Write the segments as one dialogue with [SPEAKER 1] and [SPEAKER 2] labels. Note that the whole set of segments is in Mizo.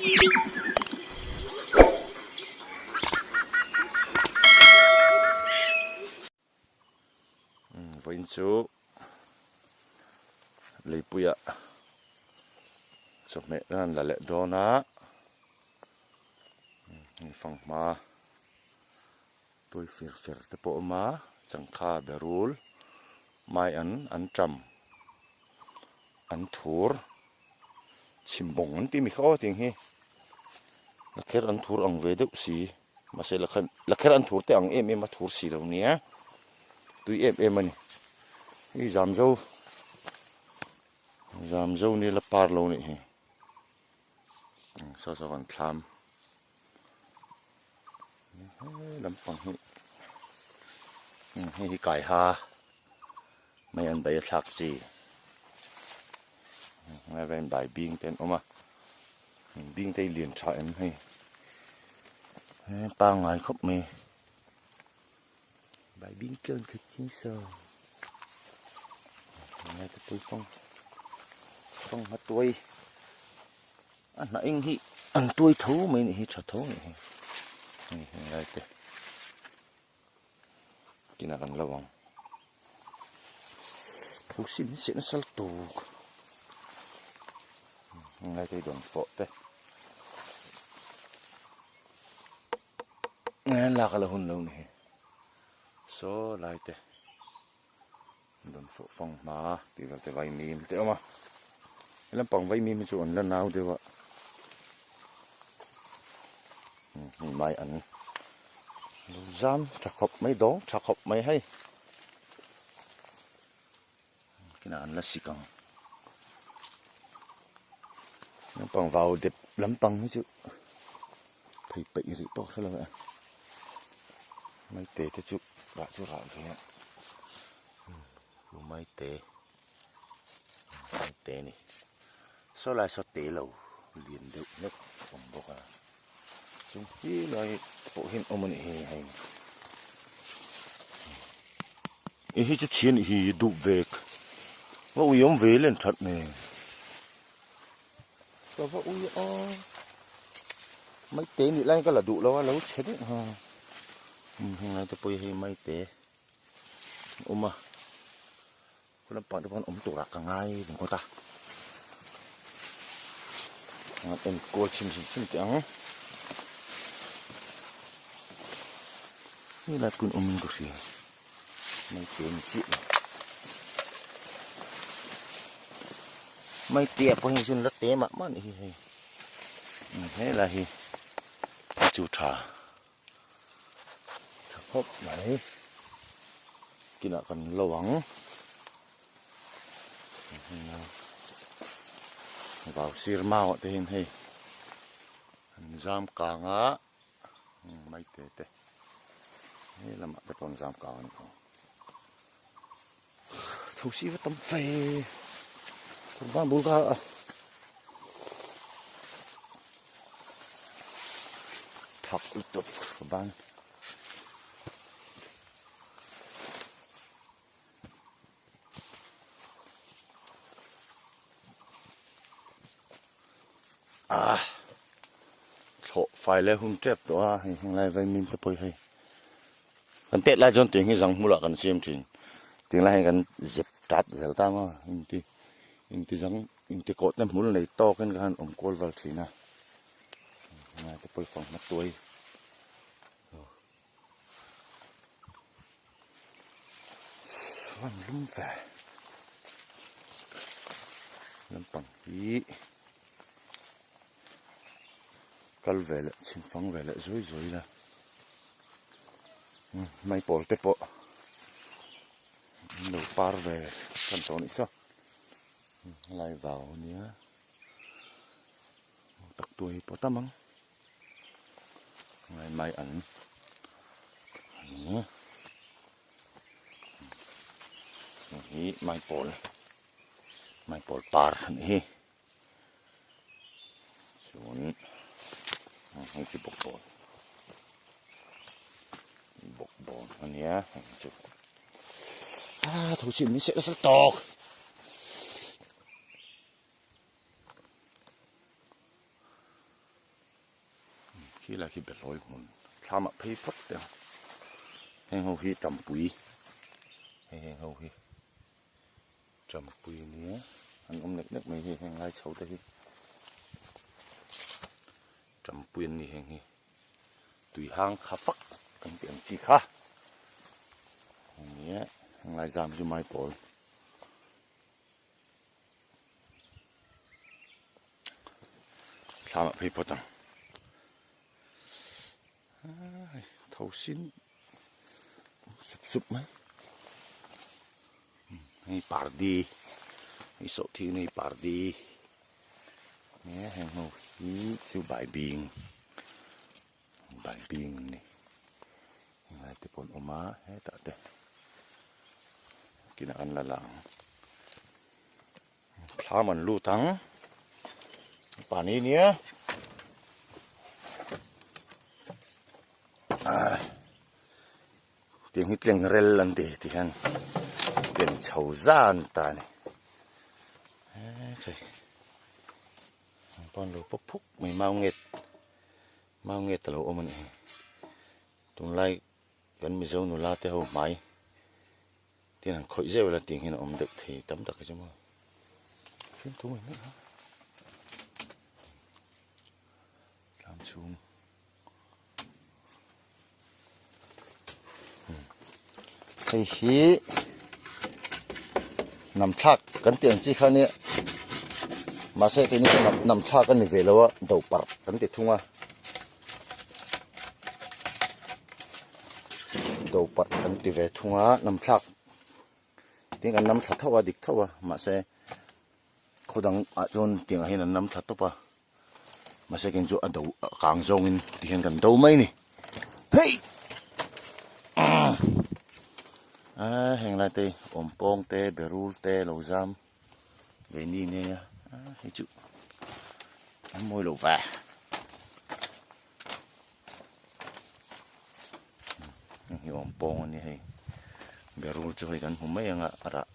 [SPEAKER 1] Vawiin chu leipuiah chawhmeh an la leh dawn a fanghma tui fir fer te pawh a awm a changkha berul mai an an ṭam an thur chhimbawng an tih mi kha aw tiang hi lakher an thur ang ve deuh si mahse lakher lakher an thur te ang em em a thur si lo nia tui em em a ni hei zamzo zamzo ni la par lo nih hi saw saw kan thlam he lampang hi hei hi kai ha mai an bai a thlak chi ngai vai bai bing te an awm a bing te hi lian tha em hei he pangngai khawp mai bai bing tlawn khat chi saw ngai te pawh fang fang hma tuai. A hnah eng hi an tuai tho mai nih hi tha tho nih hi hei heng lai te tinah kan lo ang thu sim hi seh nasa lutuk heng lai te hi dawn fawh te lak a la hun lo nih hi saw lai te. Dawn fawh fang hma tih vel te vaimim te a awm a he lampang vaimim hi chu an la nau deuh a hei mai an lo zam tha khawp mai dawng tha khawp mai hei kinah an la sik ang lampang vau dep lampang hi chu phei peih rih pawh hre lo e maite te chu. Rah chu rah ve a u maite maite a ni saw lai saw te lo lian deuh hlek a awm bawk a chung hi lai pawh hian awm a nih hi hei i hi chu chhian hi dup vek va ui awm ve len that nen ka va ui a maite nih lai ka la duh lo a lo chhe deuh ha. Heng te pawh hi hei te a awm a khaw lampang te pawh awm turah ka ngai ringawt a an enkawl chhin hrim hrim teh ang helai pawh in awmin ka hria maite a ni chiah lo maite ah pawh hian chuan la te mah mah a nih hi hei helai hi chu tha. Tha khawp mai kinah kan lo ang vau sir mau ah te hian hei an zam kang a mai te te he lamah te pawh an zam kang a ni ang thosi va tam fe kawr bul kha a. Thak lutuk ban. Ah thlawh fai leh hun tep tawh a hei henglai vaimim te pawh hi hei kan pet lai chuan tiang hi zang hmulah kan siam thin tiang lai hian kan zep tat zel ta maw inti inti zang. Intikawh te hmul nei tawk in khan awm kual val thin a ngai te pawh fang hma tuai van lum ve lampang hi kal ve leh chhim fang ve leh zui zui ila maipawl te pawh an lo par ve tan tawh anih saw. Helai vau a nia tak tuai pawh tam ang ngai mai an hei hi maipawl maipawl par a nih hi chuan hei chu bawkbawn bawkbawn a nia hei chu. A tho sin min seh nasa tawk. Khi lai khi behlawi hmun thlamah phei phawt teh ang. Heng ho hi tampui hei heng ho hi tampui nia an awm nek nek mai hei heng lai chho te hi tampui an ni heng hi tui hang kha fak kan tih ang chi kha nia heng lai zam chu maipawl. Thlamah phei phawt ang. Tho sin sup sup mai. Hei pardi hei sawh thing nei pardi nge heng ho hi chu baibing baibing an ni. Helai te pawh an awm a hetah te kinah an la la ang. Thlam an lut ang pani nia tiang hi tleng rel an ti ti hian tleng chho zan ta a ni hei pawn lo pawp phuk mai mau nget mau nget a lo awm a nih hi tunlai kan mizo nula te ho hmai. Tin an khawih zeuh ila tiang hian a awm deuh thei tam tak hi chu maw fimthu mai mai a tlam chhung hei hi nam thlak kan tih ang chi kha nia mahse keini chu nam thlak a ni ve lo a do parh kan ti thung a. Do parh kan ti ve thung a nam thlak tin an nam thla tho a dik tho a mahse khaw dang ah chuan tiang ah hian an nam thla tawp a mahse keng chu a do a kang zawng in ti hian kan do mai a ni hei a heng lai te awm pawng te berul te lo zam ve ni nei a hei chu an mawi lo ve. Heng hi awm pawng a ni hei berul chu hei kan hmu mai ang a a rah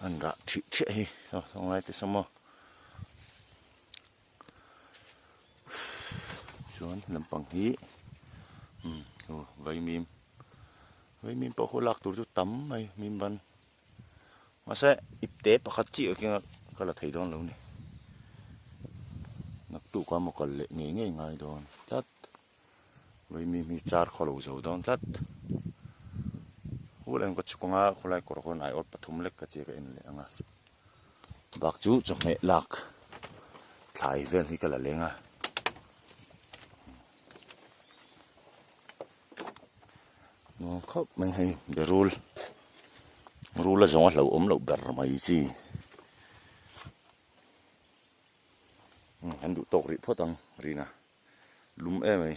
[SPEAKER 1] an rah thih thiah hi aw sawnglai te saw maw chuan lampang hi umm aw vaimim vaimim pawh khu lak tur chu tam mai mim ban mahse ipte pakhat chiah keng a ka la thei dawn lo ni naktuk a maw kal leh ngei ngei ngai dawn tlat. Vaimim hi char khaw lo zo dawn tlat. Hul en ka chhuk anga khawlai kawr khawn aiawt pathum lek ka che ka en leh anga bak chu chawhmeh lak thlai vel hi ka la leng a. Nuam khawp mai hei berul rul a zawng a hlauhawm loh ber mai chi. An duh tawk rih phawt ang Rina. Lum em mai.